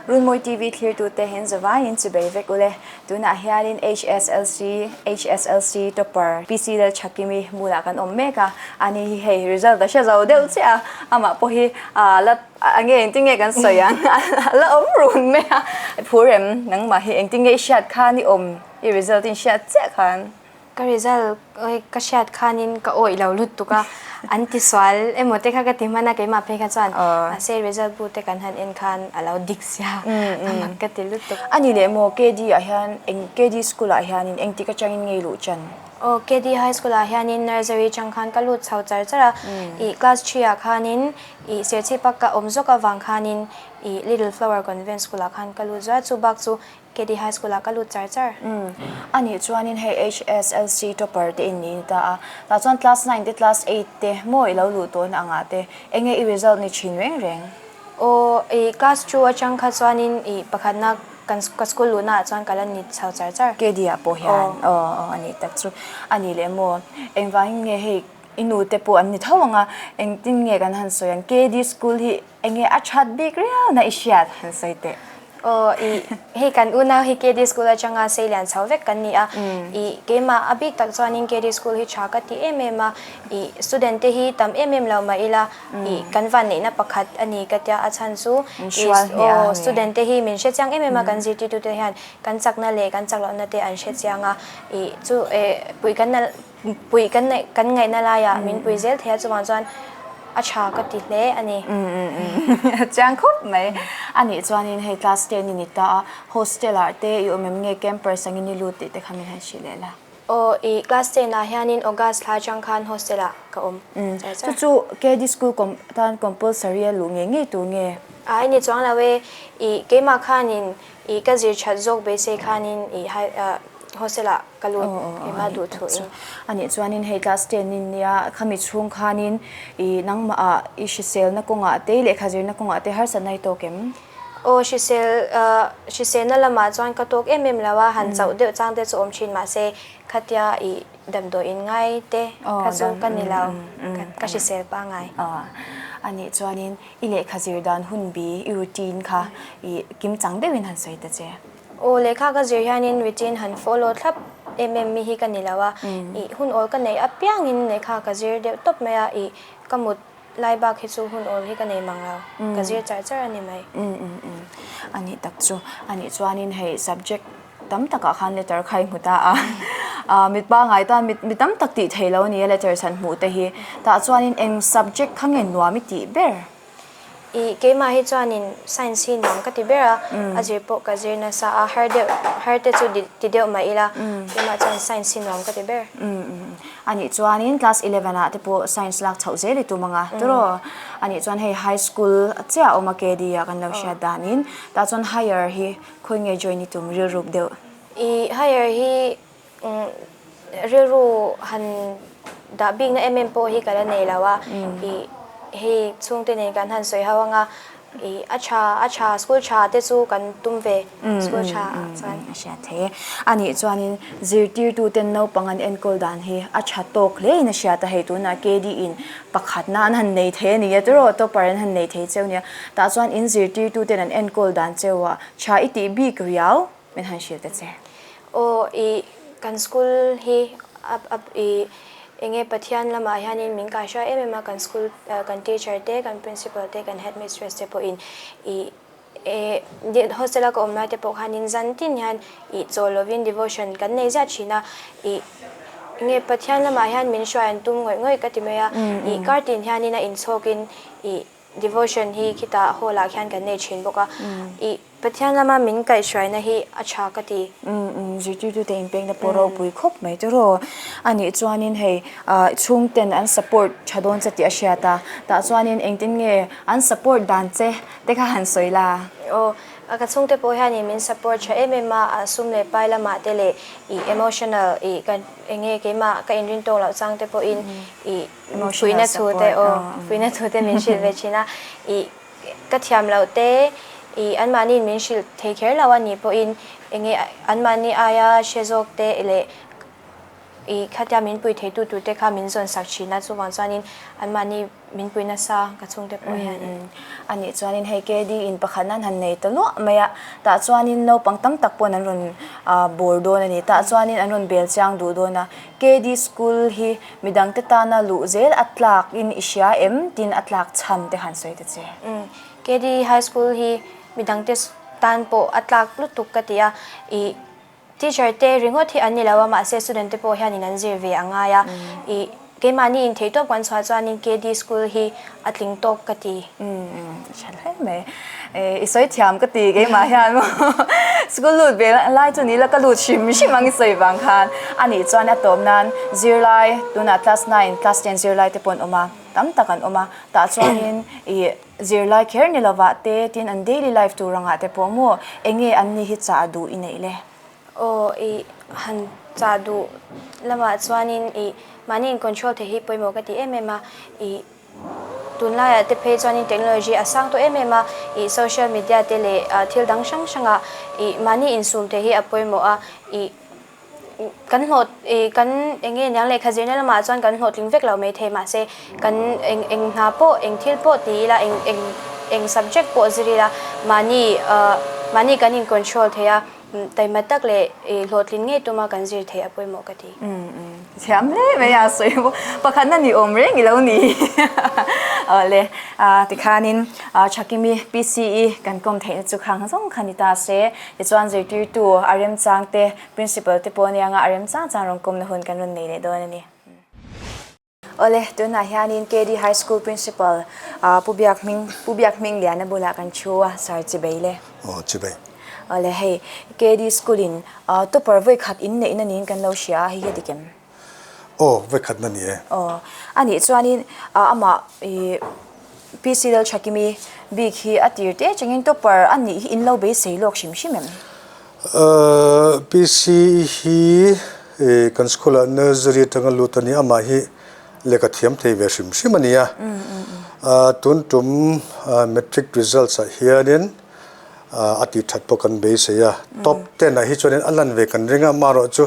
Runmawi TV thlirtute hian zavaiin chibei vek ule. Tunah hianin HSLC, HSLC topper PC Lalchhakimi hmunah kan awm mek a. Ani hi hei result a hre zo deuh chiah a, amah pawh hi la a nge engtin nge kan sawi ang a la awm run mai a. Phur em nangmah hi engtin nge i hriat khan i awm i result in hriat chiah khan. Ka result ka hriat khanin ka awih lo lutuk a, an ti sual emaw te kha ka ti hman a, keimah phei kha chuan mahse result bu te kan han en khan a lo dik sia a mak ka ti lutuk. A ni leh maw KD ah hian eng KD school ah hianin engtik atangin ngei luh chan? Aw KD high school ah hianin nursery chang khan ka lut chho char char a, ih class three ah khanin ih Serchhipa ka awm zawk avang khanin ih Little Flower Convent school ah khan ka lut zuai a, chu bak chu KD High School ah ka lut char char. Umm. A nih chuanin hei HSLC topper te in ni ta a, tah chuan class nine te class eight te maw i lo luh tawhna angah te enge i result ni thin reng reng? Aw i class two atang kha chuanin i pakhatna kan ka school luhna ah chuan ka la ni chho char char. KD ah pawh hian aw aw a nih tak chu. A nih leh maw engvangin nge hei i nu te pawh an ni tho ang a, engtin nge kan han sawi ang KD school hi Enge a that bik riau na i hriat han sawi teh. Aw i hei kan unau hi KD school atanga sei lian chho vek kan ni a, i keimah a bik tak chuanin KD school hi tha ka ti em em a, i student te hi tam em em lo mah ila i kan vanneihna pakhat a ni ka tia a chhan chu i aw student te hi min hre chiang em em a kan zirtirtu te hian kan chakna leh kan chak lohna te an hre chiang a, i chu e pui kan Puih kan neih kan ngaihna laiah min pui zel thei a chuvang chuan a tha ka ti hle a ni. Chiang khawp mai. A nih chuanin hei class ten i ni ta a, hostel ah te i awm em nge campus angin i lut tih te kha min han hrilh leh la. Aw i class ten ah hianin August thla atang khan hostel ah ka awm char char. Chu chu KD school tan compulsory a luh ngei ngei tur nge? Ai ni chuang lo e, i keimah khanin i ka zir that zawk beisei khanin i hostel ah Ka lut ema duh thu in. A nih chuanin hei class ten in nia khami chhung khanin i nangmah ah i hriselna kawngah te lehkha zirna kawngah te harsatna i tawk em? Aw hrisel hriselna lamah chuan ka tawk em em lo a, han chauh deuh chang te chu awm thin mahse khatia i damdawi in ngai te kha chu ka ni lo, ka hrisel pangai. A nih chuanin i lehkha zir dan hun bi i routine kha i kimchang deuhin han sawi ta che. Aw lehkha ka zir hianin routine han follow thlap em em mi hi ka ni lo a, ih hun awl ka neih apiangin lehkha ka zir deuh tawp mai a, ih ka mut lai bak hi chu hun awl hi ka nei mang lo, ka zir char char a ni mai. A nih tak chu, a nih chuanin hei subject tam takah khan letter kha i hmu ta a, mit pangai tan mi tam tak tih theih lo a ni a letters han hmuh te hi, tah chuanin eng subject kha nge nuam i tih ber? I keimah hi chuanin science hi nuam ka ti ber a, a zir pawh ka zir nasa a, har deuh har te chu ti deuh mah ila keimah chuan science hi nuam ka ti ber. A nih chuanin class eleven ah te pawh science lak chhoh zel i tum ang a tiraw? A nih chuan hei high school chiah a awm a KD ah kan lo hriat danin tah chuan higher hi khawi nge join i tum rilruk deuh? I higher hi Rilru han dah bikna em em pawh hi ka la nei lo a, ih hei chhungte nen kan han sawi ho anga ih a tha a tha school tha te chu kan tum ve school tha ah chuan. A hriat thei e. A nih chuanin zirtirtuten naupang an enkawl dan hi a tha tawk hle in a hriat a, hei tunah KD in pakhatna an han nei thei a ni a tiraw topper an han nei thei cheu nia, tah chuan in zirtirtuten an enkawl dan cheu a tha i tih bik riau. Min han hrilh ta che. Aw i kan school hi a i enge Pathian lamah hianin min kai hria em em a, kan school kan teacher te kan principal te kan headmistress te pawhin i e hostel a ka awm lai te pawh khanin zan tin hian i chawl lovin devotion kan nei ziah thin a, i enge Pathian lamah hian min hruai an tum ngawih ngawih ka ti mai a, i kar tin hianin a inchhawkin i devotion hi khitah hall ah khian kan nei thin bawk a, i Pathian lama min kaihhruaina hi a tha ka ti. Zirtirtute inpekna pawh ropui khawp mai chu raw. A nih chuanin hei chhungten an support tha dawn che tih a hriat a, tah chuanin engtin nge an support dan che te kha han sawi la? Aw, ka chhungte pawh hianin min support tha em em a, a sum leh pai lamah te leh ih emotional ih ka enge keimah ka inrin tawk loh chang te pawhin ih fuihna thu te aw fuihna thu te min hrilh ve thin a, ih Ka thiam loh te i anmahniin min hrilh thei kher lo a nih pawhin enge anmahni aia hre zawk te leh i khatia min pui theitu tur te kha min zawn sak thin a, chuvang chuanin anmahni min pui nasa ka chhungte pawh hianin. A nih chuanin hei KD in pakhat nan han nei ta luah mai a, tah chuanin naupang tam tak pawhin an rawn bawr dawn a ni. Tah chuanin an rawn bel chiang duh dawn a, KD school hi midangte tana luh zel a tlak in i hria em? Tin a tlak chhan te han sawi ta che. KD High School hi midangte tan pawh a tlak lutuk ka ti a, i teacher te ringawt hi an ni lo a, mahse student te pawh hianin an zir ve a ngai a, i keimahni in theihtawp kan chhuah chuanin KD School hi a tling tawk ka ti. Tha hle mai. I sawi thiam ka ti keimah hian maw school lut ve lai chu ni la ka lut hrim hrim ang i sawi vang khan a nih chuan a tawp nan zirlai tunah class nine class ten zirlai te pawh an awm a tam tak an awm a tah chuanin i Zirlai kher ni lovah te tin an daily life tur angah te pawh maw enge an ni hi chah duh i neih le? Aw i han chah duh lamah chuanin i mahni in control theih hi pawimawh ka ti em em a, i tunlaiah te phei chuanin technology a sang tawh em em a, i social media te leh thil dang hrang hrangah i mahni insum theih hi a pawimawh a, i Kan hlawh ih kan eng nge niang lehkha zirna lamah chuan kan hlawhtling vek lo maithei mahse kan eng eng hna pawh eng thil pawh ti ila eng eng eng subject pawh zir ila mahni ah mahni kan in control thei a taima tak leh ih hlawhtlin ngei tuma kan zir theih a pawimawh ka ti. Thiam hle mai a sawi bawk pakhatna ni awm reng i lo ni awle tikhanin Thakimi PCE kan kawm theihna chu khang zawng kha ni ta se Tichuan zirtirtu a remchang te, Principal te pawh anianga a remchang chang rawn kawmna hun kan rawn nei leh dawn a ni. Awle, tunah hianin KD High School Principal Pu Biak Hming, Pu Biak Hming Liana bulah kan thu a, Sir Chibei le. Aw, Chibei. Awle, hei KD School in topper vawikhat in neihna niin kan lo hria a, hei hi a dik em? Aw, vawikhatna ni e. Aw, a nih chuanin amah i PC Lalthakimi bik hi a tir te changin topper a nih hi in lo beisei lawk hrim hrim em? PC hi kan school ah nursery atanga lut a ni, amah hi lehkha thiam thei ve hrim hrim a ni a. Tun tum matric results ah hianin a tih that pawh kan beisei a, top ten ah hi chuanin a lan ve kan ring a, amaherawhchu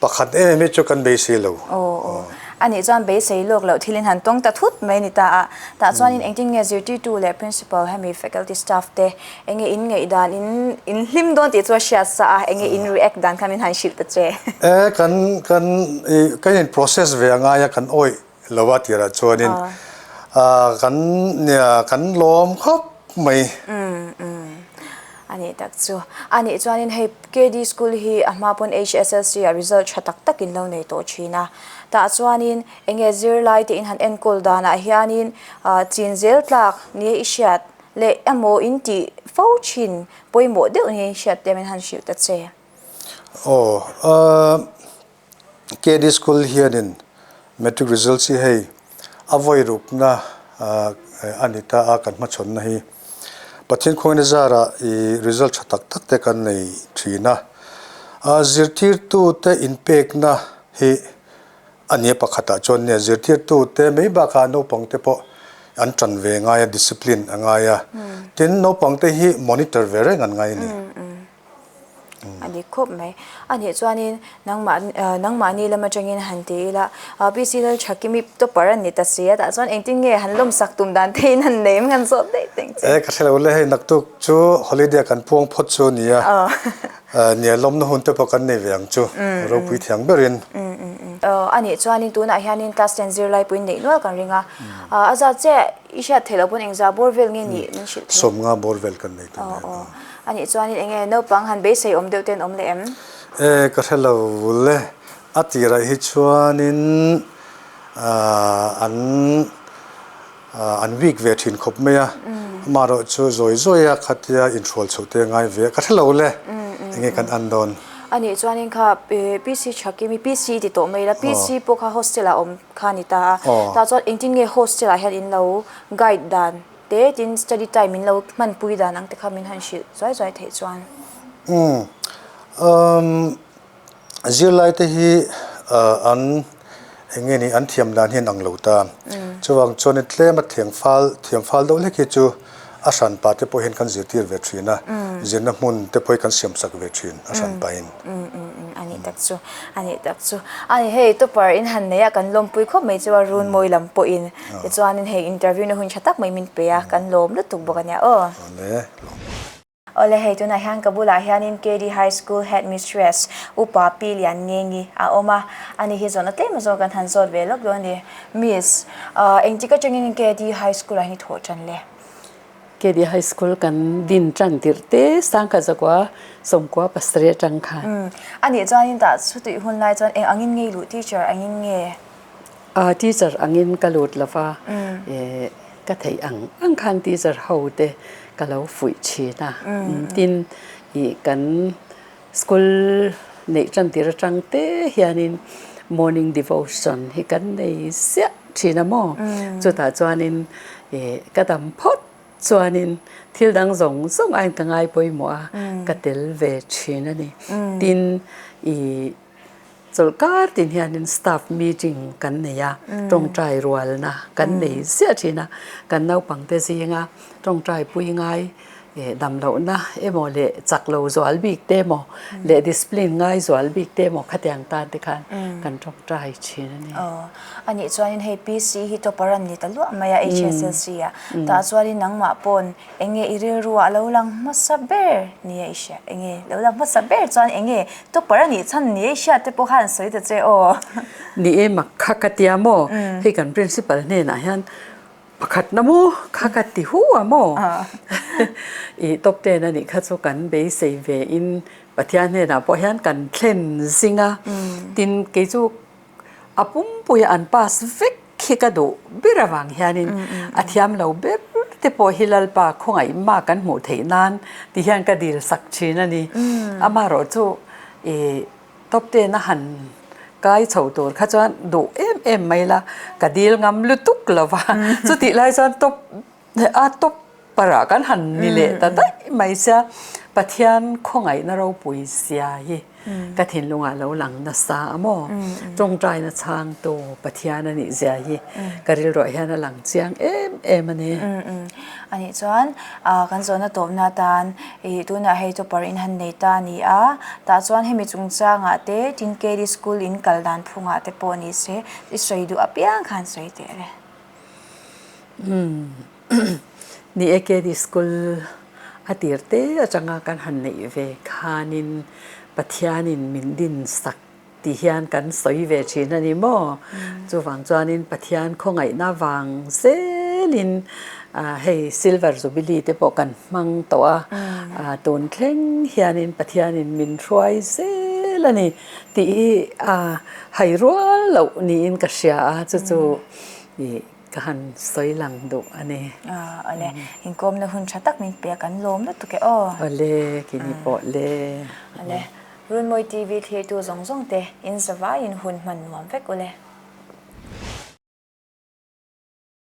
Pakhat em em hi chu kan beisei lo. Aw aw. A nih chuan beisei lawk loh thilin han tawng ta thut mai ni ta a. Tah chuanin engtin nge zirtirtu leh principal hemi faculty staff te enge in ngaih dan in in hlim dawn tih chu a hriat sa a, enge in react dan kha min han hrilh ta che. E kan kan i kan in process ve a ngai a kan awih lo a tirah chuanin kan nia kan lawm khawp mai. A nih tak chu. A nih chuanin hei KD School hi a hma pawn HSLC ah result tha tak tak in lo nei tawh thin a. Tah chuanin enge zirlai te in han enkawl danah hianin chin zel tlak nia i hriat leh emaw in tih fo thin pawimawh deuh nia i hriat te min han hrilh ta che. Aw. KD School hianin Matric results hi hei a vawi rukna a ni ta a kan hmachhawnna hi Pathian khawngaihna zarah i result tha tak tak te kan nei thin a. Zirtirtute inpekna hi a nia pakhatah chuan nia zirtirtute mai bakah naupangte pawh an tan ve ngai a, discipline a ngai a. Tin, naupangte hi monitor ve reng an ngai a ni. A dik khawp mai. A nih chuanin nangmah nangmahni lam atangin han ti ila PC Lalthakimi topper a ni ta si a tah chuan engtin nge han lawmsak tum dan te in han nei em han zawt daih teng che. E ka hre lo le hei naktuk chu holiday kan puang phawt chu nia nia lawmna hun te pawh kan nei ve ang chu ropui thiang berin. A nih chuanin tunah hianin class ten zirlai puiin neih nual kan ring a a zat che i hriat theih loh pawn engzah bawr vel nge nih min hrilh thei. Sawmnga bawr vel kan nei tawh nen. A nih chuanin eng nge naupang han beisei awm deuh ten awm leh em? E, ka hre lo vul e. A tirah hi chuanin an an weak ve thin khawp mai a. Amaherawh chu zawi zawi a khatia inhrual chhoh te a ngai ve a, ka hre lo le. Eng nge kan an dawn? A nih chuanin kha PC Thakimi, PC ti tawh mai la, PC pawh kha hostel ah awm kha a ni ta a. Tah chuan engtin nge hostel ah hian in lo guide dan? Te tin study time min lo hmanpui dan ang te kha min han hrilh zuai zuai theih chuan. Umm umm zirlai te hi an eng nge ni an thiam dan hian ang lo ta. Chuvang chuan in tlem a thiam fal thiam fal deuh hlek hi chu a hran pa te pawh hian kan zirtir ve thin a, zirna hmun te pawh hi kan siam sak ve thin a hran pahin. Umm umm a ni. Anih tak chu, anih tak chu. Ani hei topper in han nei a kan lawmpui khawp mai chu a run mawi lam pawhin tichuanin hei interview na hun tha tak mai min pe a kan lawm lutuk bawk ania aw. Awle lawm. Awle hei tunah hian ka bulah hianin KD High School Headmistress Upa Pi Lian Ngengi a awm a, ani hi zawhna tlem azawng kan han zawt ve lawk dawn a ni. Miss, engtik atangin KD High School ah hian i thawh tan le? KD High School kan din tan tirh te sangkhat zakua sawmkua pasarih atang khan. Anih chuanin tah chutih hun lai chuan eng angin nge i luh teacher angin nge? Teacher angin ka lut lo va, ka theih ang ang khan teacher ho te ka lo fuih thin a. Tin, ih kan school neih tan tir atang te hianin morning devotion hi kan nei ziah thin a maw? Chutah chuanin ih ka dam phawt chuanin thil dang zawng zawng aiin ka ngai pawimawh a, ka tel ve thin a ni. Tin, ih. Chawlhkar tin hianin staff meeting kan nei a, tawngtai rualna kan nei ziah thin a, kan naupangte zinga tawngtai pui ngai damlohna emaw leh chak lo zual bik te emaw leh discipline ngai zual bik te emaw khatiang tan te khan kan tawngtai thin a ni. Aw, anih chuanin hei PC hi topper an ni ta luah mai a HSLC ah, tah chuanin nangmah pawn Enge i rilruah lo lang hmasa ber nia i hria? Enge lo lang hmasa ber chuan enge topper a nih chhan nia i hriat te pawh khan sawi ta che aw. Ni e mak kha ka tia maw? Hei kan principal hnenah hian pakhat na maw kha ka ti hu a maw? I top ten a nih kha chu kan beisei ve in Pathian hnenah pawh hian kan thlen zing a, tin kei chu A pumpuia an pass vek khi ka duh ber avang hianin a thiam lo ber te pawh hi Lalpa khawngaih mah kan hmuh theih nan ti hian ka dil sak thin a ni. Amaherawh chu ih top ten a han kai chho tur kha chuan duh em em mai la ka dil ngam lutuk lo va, chutih lai chuan top A top parah kan han ni leh ta daih mai sia, Pathian khawngaihna ropui zia hi ka thinlungah lo lang nasa a maw? Tawngtaina chhangtu Pathian a nih zia hi ka rilruah hian a lang chiang em em a ni. Anih chuan kan zawhna tawpna atan tunah hei topper in han nei ta a ni a, tah chuan hemi chungchangah te Tinkeri School in kal dan phungah te pawh ni se i sawi duh apiang khan sawi teh le. Ni e KD School a tir te atanga kan han neih ve khanin Pathianin min din sak tih hian kan sawi ve thin a ni maw? Chuvang chuanin Pathian khawngaihna vang zelin hei Silver Jubilee te pawh kan hmang tawh a, tun thleng hianin Pathianin min hruai zel a ni tih hi a hai rual loh niin ka hria a, chu chu Ih ka han sawi lang duh a ni. Awle, inkawmna hun tha tak min pe a, kan lawm lutuk e aw. Awle, kini pawh le. Awle, Runmawi TV thlirtu zawng zawng te in zavaiin hun hman nuam vek ule.